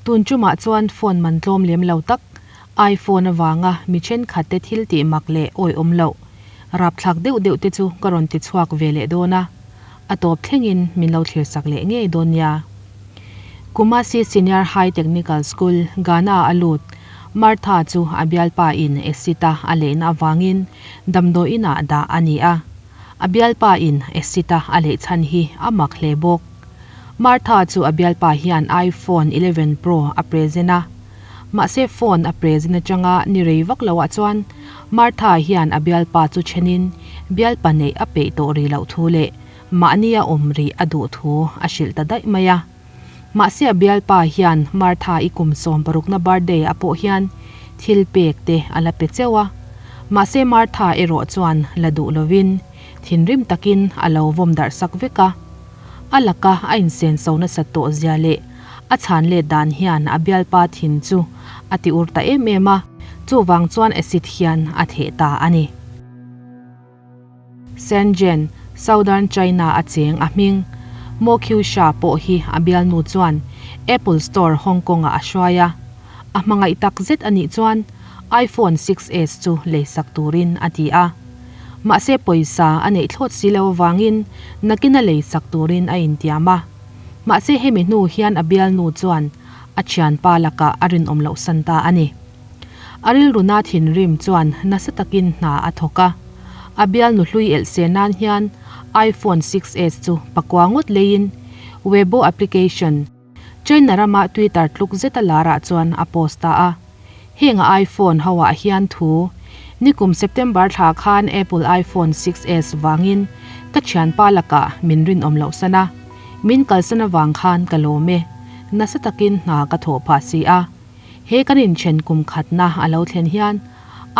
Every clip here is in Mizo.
Tun tumah chuan phone man tlawm lem lo tak iPhone avanga mi thenkhat te thil tih mak leh awihawm loh rapthlak deuh deuh te chu ka rawn ti chhuak ve leh dawn a, a tawp thlengin min lo thlirsak leh ngei dawn nia. Kumasi Senior High Technical School, Ghana a lut Martha chu a bialpa in acid a a lehna avangin damdawiin ah dah a ni a. A bialpa in acid a a leh chhan hi a mak hle bawk. Martha chu a bialpa hian iPhone 11 Pro a present a. Mahse phone a present atanga ni rei vak lo ah chuan Martha hian a bialpa chu thenin bialpa neih a peih tawh rih loh thu leh mahnia awm rih a duh thu a hrilh ta daih mai a. Mahse a bialpa hian Martha i kum sawmparukna birthday ah pawh hian thil pek te a la pe cheuh a. Mahse Martha erawh chuan la duh lovin thinrim takin a lo vawm darh sak vek a. A laka a insenso nasat tawh zia leh a chhan let dan hian a bialpa thin chu a ti ur ta em em a, chuvang chuan acid hian a theh ta a ni. Shenzhen, Southern China a cheng a hming Mo Khiu Sha pawh hi a bialnu chuan Apple Store Hong Kong-ah a hruai a, a hmangaih tak zet a nih chuan iPhone 6s chu leisak turin a ti a. Mahse pawisa a neih thlawt si lo avangin nakin a leisak turin a intiam a. Mahse hemi hnu hian a bialnu chuan a thianpa lakah a rinawm loh san ta a ni. A rilruna thinrim chuan nasa takin hna a thawk a. A bialnu hlui elh se nan hian iPhone 6s chu pakua ngawt leiin Weibo application, China rama Twitter tluk zeta larah chuan a post ta a. Heng a iPhone ho ah hian thu, Nikum September thla khan Apple iPhone 6s vangin ka thianpa lakah min rinawm loh san a, min kalsan avang khan ka lawm e. Nasa takin hna ka thawh phah si a. He kan inthen kum khatna a lo thlen hian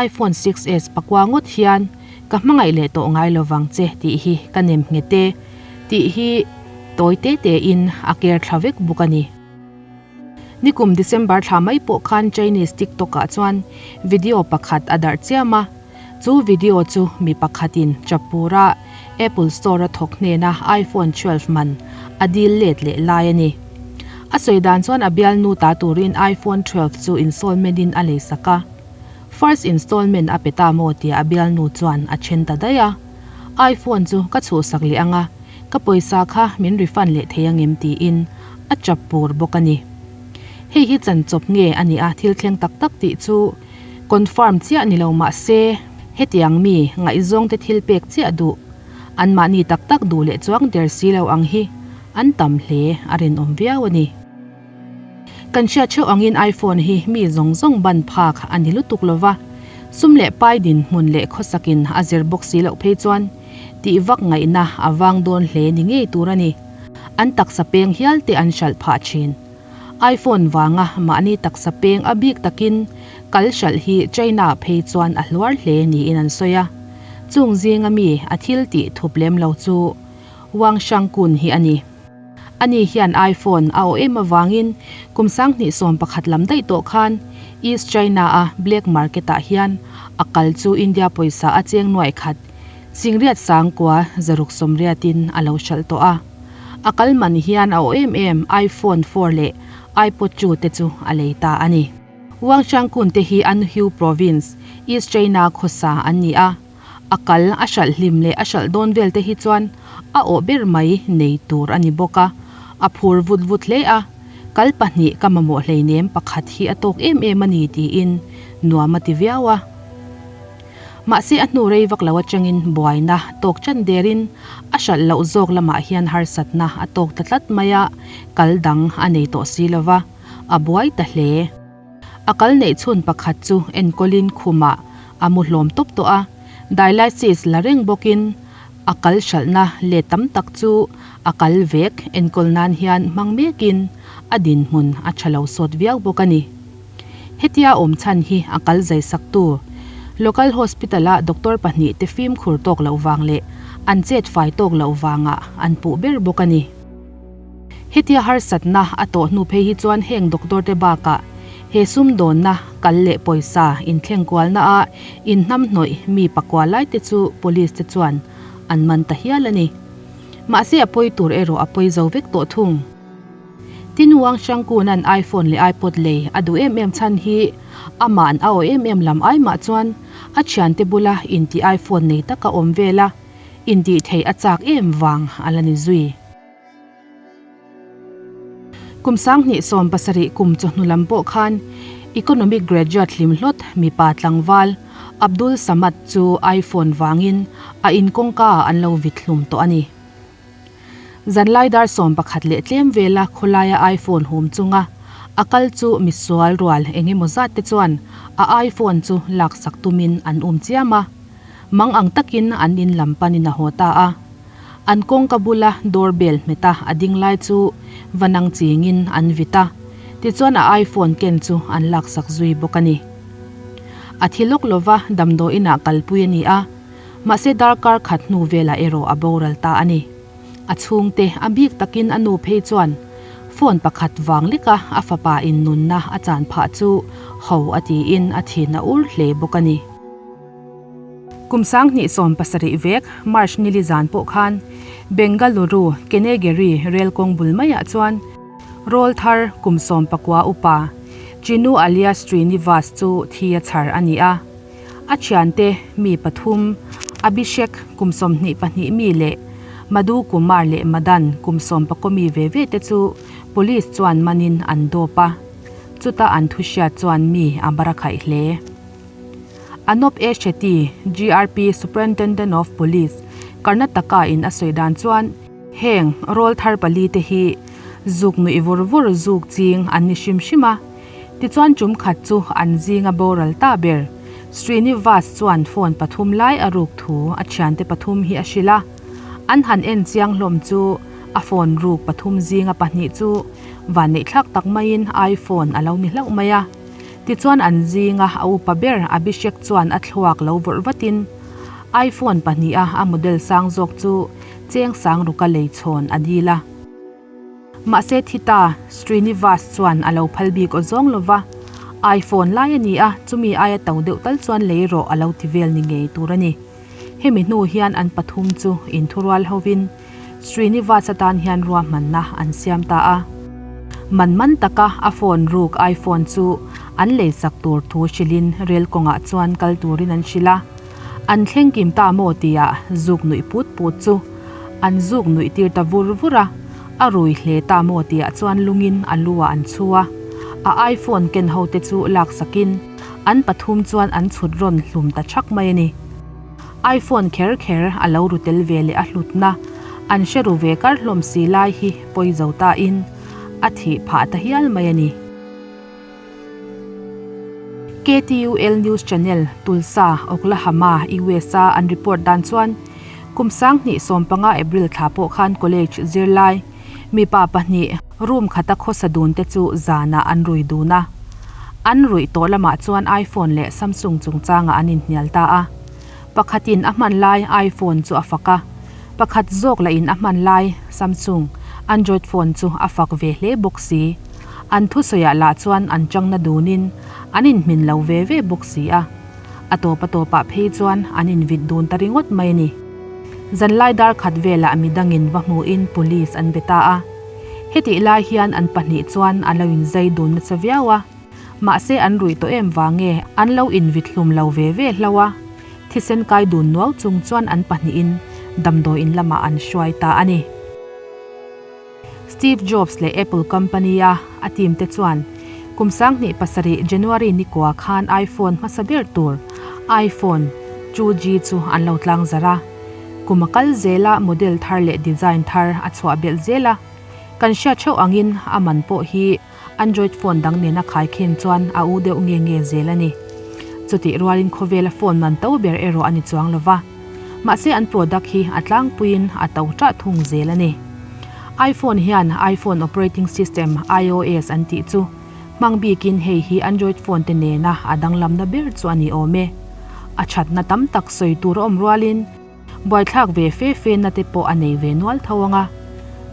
iPhone 6s pakua ngawt hian ka hmangaih leh tawh ngai lovang che tih hi ka nem nghet e tih hi tawi te te in a ker thla vek bawk a ni. Nikum December thla mai pawh khan Chinese TikTok ah chuan video pakhat a darh chiam a, chu video chu mi pakhatin Chapura Apple Store a thawk hnena iPhone 12 man a dil let leh lai a ni. A sawi dan chuan a bialnu ta turin iPhone 12 chu installment in a leisak a. First installment a pe ta maw tia a bialnu chuan a then ta daih a. iPhone chu ka chhuhsak leh ang a, ka pawisa kha min refund leh thei angem tiin a chap pur bawk a ni. Hei hi chanchawp nge a nih a thil thleng tak tak tih chu confirm chiah ni lo mah se hetiang mi ngaihzawng te thil pek chiah duh anmahni tak tak duh leh chuang der si lo ang hi an tam hle a rinawm viau a ni. Kan hriat theuh angin iPhone hi mi zawng zawng ban phak a ni lutuk lo va, sum leh pai dinhmun leh khawsakin a zir bawk si loh phei chuan tih vak ngaihna a vang dawn hle ni ngei tur a ni. An taksa peng hial te an hralh phah thin. iPhone vanga mahni taksa peng a bik takin kal hralh hi China phei chuan a hluar hle niin an sawi a. Chung zinga mi a thil tih thup lem lo chu Wang Shangkun hi a ni. Ani hian iPhone a awh em avangin kum 2011 lam daih tawh khan East China-a black market-ah hian a kal chu India pawisa a cheng nuaih khat singriat sangkua zaruk sawmriatin a lo hralh tawh a. A kal man hian a awh em em iPhone 4 leh iPod 2 te chu a lei ta a ni. Wang Shangkun te hi Anhui Province, East China khawsa an ni a. A kal, a hralh hlim leh a hralh dawn vel te hi chuan a awh ber mai nei tur a ni bawk a, a phur vut vut hle a, kal pahnih ka mamawh hleinem pakhat hi a tawk em em a ni tiin nuam a ti viau a. Mahse a hnu rei vak lo atangin buaina tawk chan derin a hralh loh zawk lamah hian harsatna a tawk ta tlat mai a, kal dang a nei tawh si lova, a buai ta hle. A kal neih chhun pakhat chu enkawlin khumah a mu hlawm tawp tawh a, dialysis la reng bawkin a kal hralhna let tam tak chu a kal vek enkawl nan hian hmang mekin a dinhmun a tha lo sawt viau bawk a ni. Hetia awm chhan hi a kal zai saktu Local Hospital-a doctor pahnih te fimkhur tawk loh vang leh an chet fai tawk loh vangah an puh ber bawk a ni. Hetia harsatna a tawh hnu phei hi chuan heng doctor te bakah he sumdawnna kal leh pawisa inthleng kualna a inhnamhnawih mi pakua lai te chu police te chuan an man ta hial a ni. Mahse a pawi tur erawh a pawi zo vek tawh thung. Tin Wang Shangkun-a'n iPhone leh iPod lei a duh em em chhan hi ama'n a aw em em lam ai mah chuan a thiante bula inti iPhone nei taka awm vela intih theih a chak em vang a la ni zui. Kum 2017 kum chawhnu lam pawh khan Economic graduate hlimhlawt mipa tlangval Abdul Samad chu iPhone vangin a in kawngka ah an lo vit hlum tawh a ni. Zanlai dar 11 leh tlem vela khawlaia iPhone hum chunga a kal chu misual rual eng emaw zat te chuan a iPhone chu laksak tumin an um chiam a, mang ang takin an in lam panin a haw ta a. An kawngka bula door bell hmeta a ding lai chu va nang chingin an vit a, tichuan a iPhone ken chu an laksak zui bawk a ni. A thi lawk lova damdawiinah kalpui a ni a, mahse darkar khat hnu velah erawh a boral ta a ni. A chhungte a bik takin a nu phei chuan phone pakhat vang leka a fapa in nunna a chan phah chu ho a tiin a thin a ur hle bawk a ni. Kum 2017 vek March nili zan pawh khan Bengaluru Kenegeri rel kawng bul maiah chuan rawl thar kum 19 upa Chinu alias Srinivas chu thi a chhar a ni a. A thiante mi pathum Abhishek kum 22 mi leh Madhu Kumar leh Madan kum 19 mi ve ve te chu police chuan manin an dawp a. Chuta an thu hriat chuan mi a barakhaih hle. Anup A. Shetty, GRP Superintendent of Police, Karnataka in a sawi dan chuan heng rawl thar pali te hi zuk nuih vur vur zuk ching an ni hrim hrim a. Tichuan tum khat chu an zinga boral ta ber Srinivas chuan phone pathum lai a ruk thu a thiante pathum hi a hrilh a. An han en chiang hlawm chu a phone ruk pathum zinga pahnih chu vanneih thlak tak maiin iPhone a lo ni hlauh mai a. Tichuan an zinga a upa ber Abhishek chuan a thluak lo vawrh vatin iPhone pahniha a model sang zawk chu cheng sang ruka lei chhawn a dil a. Mahse thita Srinivas chuan a lo phal bik aw zawng lova, iPhone lai a ni a, chumi aia to deuh tal chuan lei rawh a lo ti vel ni ngei tur a ni. Hemi hnu hian an pathum chu inthurual hovin Srinivas atan hian ruahmanna an siam ta a. Man man taka a phone ruk iPhone chu an leisak tur thu hrilhin rel kawngah chuan kal turin an hrilh a. An thleng kim ta maw tia zuk nuih put put chu an zuk nuih tir ta vur vur a, a rui hle ta maw tia chuan lungin a lu ah an chhu a. A iPhone ken ho te chu laksakin an pathum chuan an chhut rawn hlum ta thak mai a ni. iPhone kher kher a lo ru tel ve leh a hlutna an hre ru ve kar hlawm si lai hi pawi zo ta in a thih phah ta hial mai a ni. KTUL News Channel, Tulsa, Oklahoma, US-a an report dan chuan kum 2015 April thla pawh khan college zirlai mipa pahnih room khata khawsa dun te chu zanah an rui dun a. An ruih tawh lamah chuan iPhone leh Samsung chungchangah an inhnial ta a. Pakhatin a hman lai iPhone chu a fak a, pakhat zawk lahin a hman lai Samsung Android phone chu a fak ve hle bawk si. An thusawiah lah chuan an changna dunin an inhmin lo ve ve bawk si a. A tawp a tawpah phei chuan an invit dun ta ringawt mai a ni. Zanlai dar khat velah midangin va hmuhin police an be ta a. Hetih lai hian an pahnih chuan an lo inzai dun nasa viau a, mahse an ruih tawh em vang nge an lo invit hlum lo ve ve hlauh a, thisen kai dun nuau chung chuan an pahnihin damdawiin lamah an hruai ta a ni. Steve Jobs leh Apple company a a team te chuan kum 2007 January nikua khan iPhone hmasa ber tur iPhone 2G chu an lo tlangzarh a. Kum a kal zela model thar leh design thar a chhuah belh zel a, kan hriat theuh angin a man pawh hi Android phone dang nena khaikhin chuan a u deuh nge nge zel a ni. Chutih rualin khawvela phone man to ber erawh a ni chuang lova, mahse an product hi a tlangpuiin a to tah thung zel a ni. iPhone hian iPhone operating system iOS an tih chu hmang bikin hei hi Android phone te nena a danglamna ber chu a ni awm e. A thatna tam tak sawi tur a awm rualin buaithlak ve fe fe na te pawh a nei ve nual tho ang a.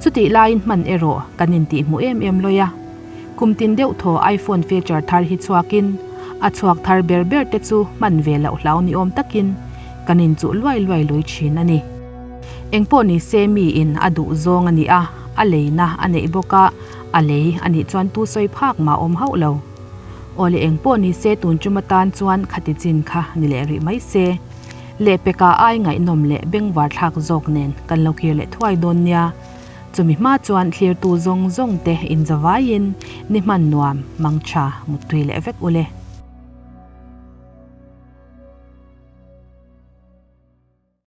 Chutih laiin hman erawh kan intihhmuh em em lawi a. Kum tin deuh thaw iPhone feature thar hi chhuakin a chhuak thar ber ber te chu hman ve loh hlau ni awm takin kan inchuh luai luai lui thin a ni. Engpawh ni se miin a duh zawng a ni a, a leina a neih bawk a, A lei a nih chuan tu sawi phak mah awm hauh lo. Aw le eng pawh ni se tun tum atan chuan khati chin kha ni leh rih mai se. Lehpeka ai ngaihnawm leh bengvar thlak zawk nen kan lo kir leh thuai dawn nia. Chumi hma chuan thlirtu zawng zawng te inzavaiin ni hman nuam, mangtha, muttui leh vek ule.